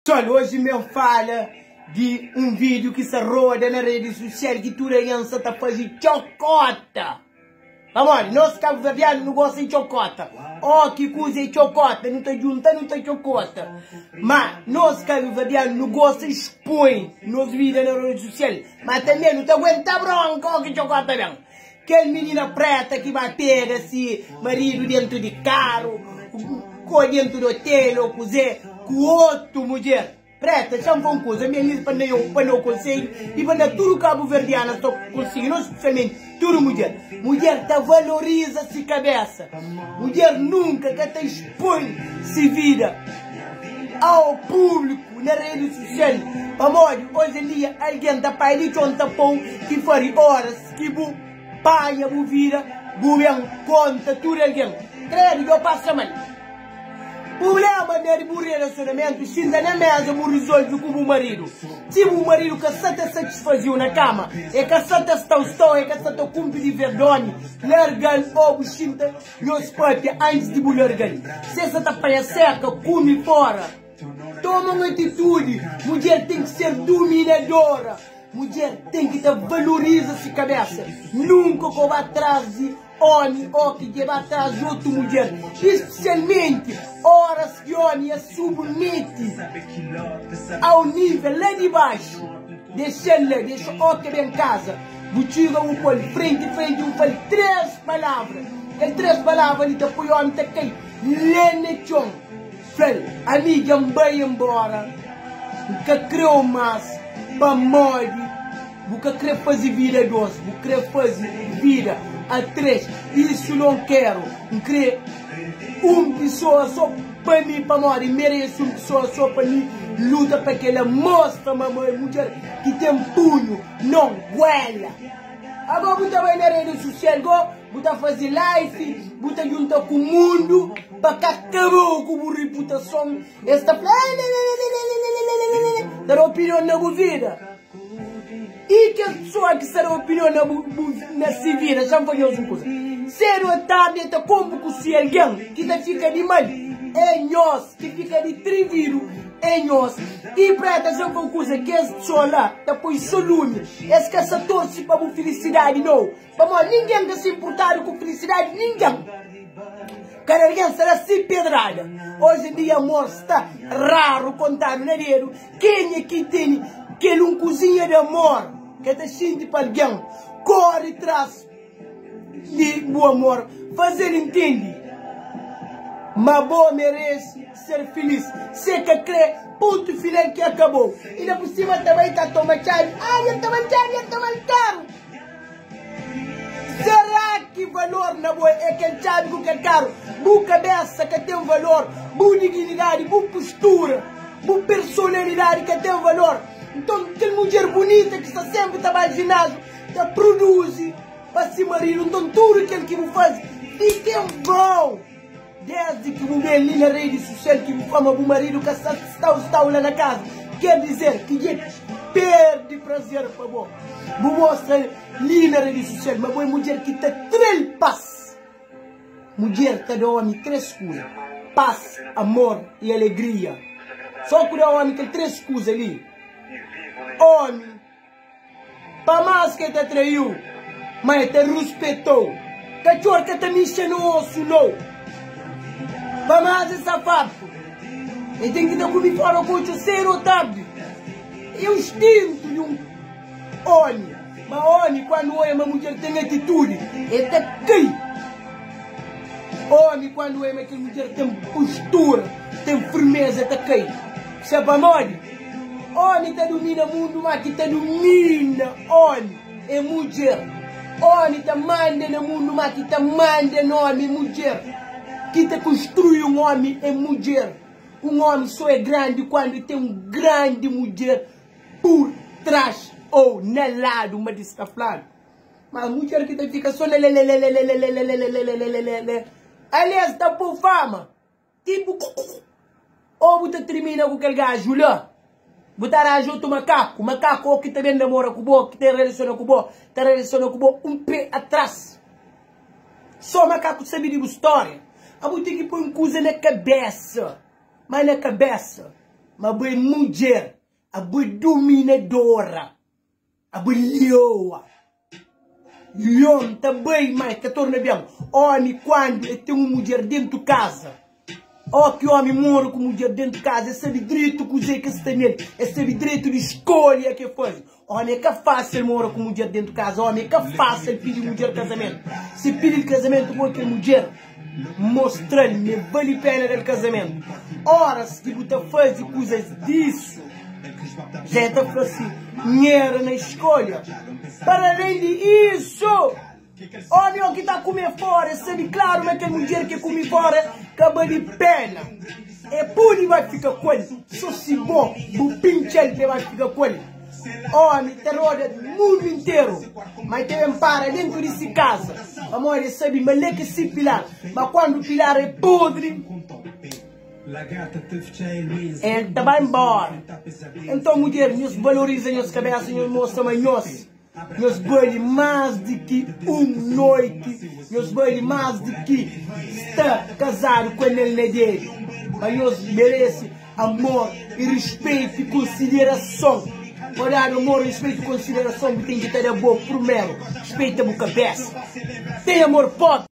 Pessoal, hoje me fala di um vídeo ki sa roda na rede social ki tudo alguém sa ta faze txokota. Pamodi, nós cabo-verdiano nu gosta di txokota. Oh, ki kuza é txokota, nu ta junta, nu ta txokota. Ma nós cabo-verdiano nu gosta di expõe nos vida na rede social. Ma também nu ta aguenta bronca oh ki txokota ben. Kel minina preta ki ba pega si maridu dentu di karu o dentu di otel o kuze ku otu mudjer preta xa N fla un kuza mi é pa pa da-u konsedju i pa da tudu kabuverdianas ta konsigi no spesialmenti tudu mudjer mudjer ta valoriza si kabesa mudjer nunka ka ta expoi si vida ao públiku na redi susial pamodi oji en dia algen ta pai di txon ta pou ki fari oras Ki bu panha bu vida, bu ben konta tudu algen. Kredu, djo pasa mal. Prublema na di bu relasionamentu, xinta na meza bu rizolvi ku bu maridu. Si bu maridu ka sa ta satisfaze-u na kama, e ka sa ta sta-u sta-u, e ka sa ta kunpri diver di omi, larga-l o bu xinta nhos papia antis di bu larga-l. Si e sa ta panha seka, kume fora. Toma un atitudi, mudjer ten ki ser duminadora. Mudjer ten ki ta valoriza si kabesa, nunka ko ba tras di omi o ki dje ba tras di otu mudjer, ispesialmenti oras ki omi a submeti au nivel la di baxu. Dexa-l la, dexa o ke ben kaza, bu txiga bu pol frenti frenti bu fal 3 palavra, kel 3 palavra li ta poi omi ta kai la na txon. Fla-l, Ami dja N bai enbóra, N ka krê-u más, pamodi bu ka krê faze vida a dôs, bu krê faze vida a três. Isu non keru. N krê un pesoa sô pa mi, pamodi N merese un pesoa sô pa mi. Luta pa kel-la, mostra ma bo é mudjer ki ten punhu, non guela. Agó bu ta bai na redi susial gó? Bu ta faze life, bu ta djunta ku mundu pa ka kaba-u ku bu riputason. Es ta fla, Lelelelelelelelelelele, ta da opinion na bu vida. I kes pesoa ki sta da opinion na bu, bu, na si vida, xa-m fla nhos un kuza, sedu o tardi e ta konpu ku si algen ki ta fika di mal é nhos, ki fika di trividu é nhos. I preta, xa-m fla un kuza, kes pesoa la ta poi so lumi, es ka sa torse pa bu filisidadi, nau. Pamodi ningen ka sta inpurtadu ku filisidadi di ningen. Kada algen sta da si pedrada. Oji en dia amor sta raru, kontadu na dedu. Kenha ki tene kel un kuzinha di amor ke ta xinti pa algen, kori tras di bu amor, faze-l intende ma bo merese ser filis. Si e ka kre, pontu final ki akabou. Inda pur sima ta bai ta toma txabi. Ai, el toma-l txabi, el toma-l karu. Será ki valor na bo é kel txabi ku kel karu? Bu kabésa ka ten valor, bu dignidadi, bu postura, bu personalidadi ka ten valor. Nton, kel mudjer bunita ki sta sénpri ta ba jináziu, ta produzi pa se maridu, nton tudu kel ki bu faze fika en vãu. Desdi ki bu ben li na redi susial ki bu fla ma bu maridu ka sta stau stau la na kaza, ker dizer ki dje perdi prazer pa bo. Bu mostra li na redi susial ma bo é mudjer ki ta tra-l pas. Mudjer ta da omi 3 kuza, pas, amor i alegria. So ku da omi kel 3 kuza li, omi. Pa más ki el ta trai-u, má el ta ruspeta-u. Katxor ka ta mixa na osu, nau. Pa más el sta fartu, el ten ki ta kume fóra kotxu sédu ô tardi. É un stintu di un ómi. Má ómi, kandu oja ma mudjer ten atitudi, el ta kai. Ómi, kandu oja ma kel mudjer ten postura, ten firmeza, el ta kai. Sabe pamodi? Ómi ta dumina mundu, má ki ta dumina ómi é mudjer. Ómi ta manda na mundu, má ki ta manda na ómi é mudjer. Ki ta konstrui un ómi é mudjer. Un ómi sô é grandi kandu el ten un grandi mudjer pur tras ô na ladu, ma di sta fladu. Má mudjer ki ta fika sô na lelelelelelelelelelelelelelele, ali es ta pô fama. Tipu kukuku. Ô bu ta tirmina ku kel gaju la, bu ta ranja otu makaku, makaku ô ki ta ben namora ku bo, ki ta relasiona ku bo, ta relasiona ku bo un pé atras. Sô makaku sabe di bu stória. Abo ten ki poi un kuza na kabésa, má na kabésa. Ma bo é mudjer, abo é duminadora, abo é lioa. Lion ta bai, ma el ta torna ben. Ómi kuandu el ten un mudjer dentu kaza, ó ki ómi mora ku mudjer dentu kaza, el sabe dretu kuzê ki sta nel, el sabe dretu di skolha ki el faze. Ómi é ka fásil mora ku mudjer dentu kaza, ómi é ka fásil pidi mudjer kazamentu. Si pidi-l kazamentu ku kel mudjer, mostra-l ma el bali péna da-l kazamentu. Óras ki bu ta faze kuzas disu, dja el ta fla si, N era na skolha. Paralén di isu, ómi ô ki ta kume fóra, el sabe klaru ma kel mudjer ki el kume fóra ka bali péna. E pode ba fika ku el so si bo bu pintxa-l pa e ba fika ku el. Ómi ta roda mundu interu, ma e ta ben para dentu di si kaza, pamodi e sabe ma la ki si pilar. Ma kuandu pilar é podri, el ta ba inbora. Enton, mudjer, nhos valoriza nhos kabesa, nhos mostra ma nhos. Nhos bali más di ki un noiti, nhos bali más di ki sta kazadu ku anel na dedu. Ma nhos merese amor i rispeitu i konsiderason. Pa dadu amor, rispeitu i konsiderason, bu ten ki ta da bo prumeru. Rispeita bu kabesa. Ten amor propriu.